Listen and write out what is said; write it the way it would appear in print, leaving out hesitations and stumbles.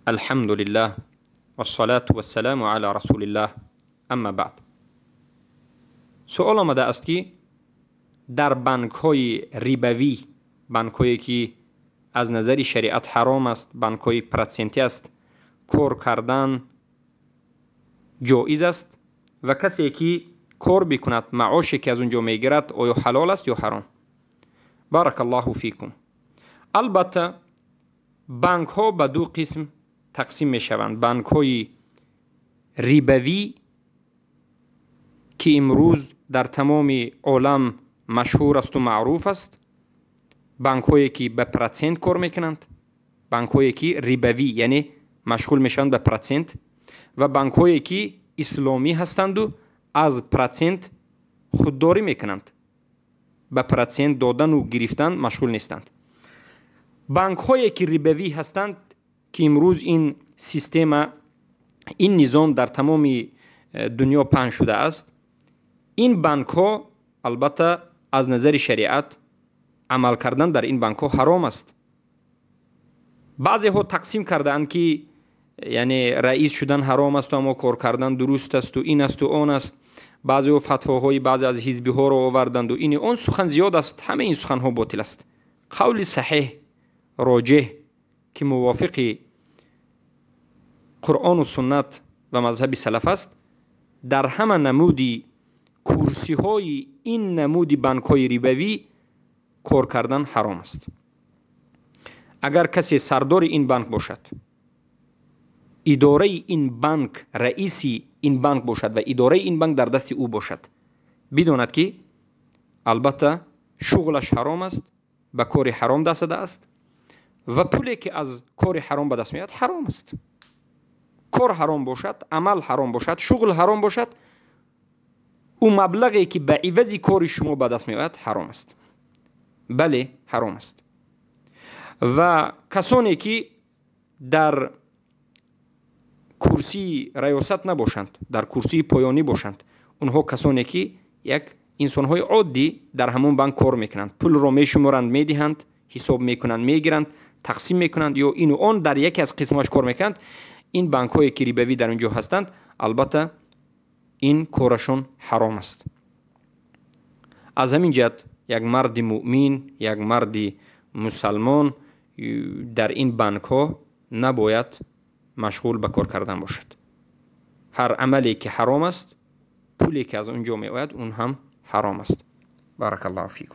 الحمد لله والصلاة والسلام على رسول الله اما بعد. سؤال آمده است که در بانک های ربوی، بانک هایی که از نظر شریعت حرام است، بانک های процент ی است، کار کردن جایز است و کسی که کار بکند معاشی که از اونجا میگیرد آیا حلال است یا حرام؟ بارک الله فیکم. البته بانک ها به دو قسم تقسیم می شوند: بانک های ربوی که امروز در تمام عالم مشهور است و معروف است، بانک هایی که به процент کار میکنند، بانک هایی که ربوی یعنی مشغول میشوند به процент، و بانک هایی که اسلامی هستند و از процент خودداری میکنند، به процент دادن و گرفتن مشغول نیستند. بانک هایی که ربوی هستند که امروز این سیستم، این نظام در تمام دنیا پهن شده است، این بانک ها البته از نظر شریعت عمل کردن در این بانک ها حرام است. بعضی ها تقسیم کردند که یعنی رئیس شدن حرام است اما کار کردن درست است و این است و آن است. بعضی ها فتواهای بعضی از حزبی ها را آوردند و این آن، سخن زیاد است. همه این سخن ها باطل است. قول صحیح، راجح که موافق قرآن و سنت و مذهب سلف است، در همه نمودی کرسی های این نمودی بانک های ربوی کار کردن حرام است. اگر کسی سردار این بانک باشد، اداره این بانک، رئیسی این بانک باشد و اداره این بانک در دست او باشد، بداند که البته شغلش حرام است، به کار حرام دست زده است و پولی که از کار حرام به دست میاد حرام است. کار حرام باشد، عمل حرام باشد، شغل حرام باشد، او مبلغی که به عوض کار شما به دست میآید حرام است. بله، حرام است. و کسانی که در کرسی ریاست نباشند، در کرسی پایانی باشند، اونها کسانی که یک انسانهای عادی در همون بانک کار میکنند، پول رو میشمارند، میدهند، حساب میکنند، میگیرند، تقسیم میکنند یا این و آن، در یکی از قسمهاش کار میکنند، این بانک های که ربوی در اونجا هستند، البته این کارشون حرام است. از همین جهت یک مرد مؤمن، یک مرد مسلمان در این بانک ها نباید مشغول به کار کردن باشد. هر عملی که حرام است، پولی که از اونجا می آید اون هم حرام است. بارک الله فیکم.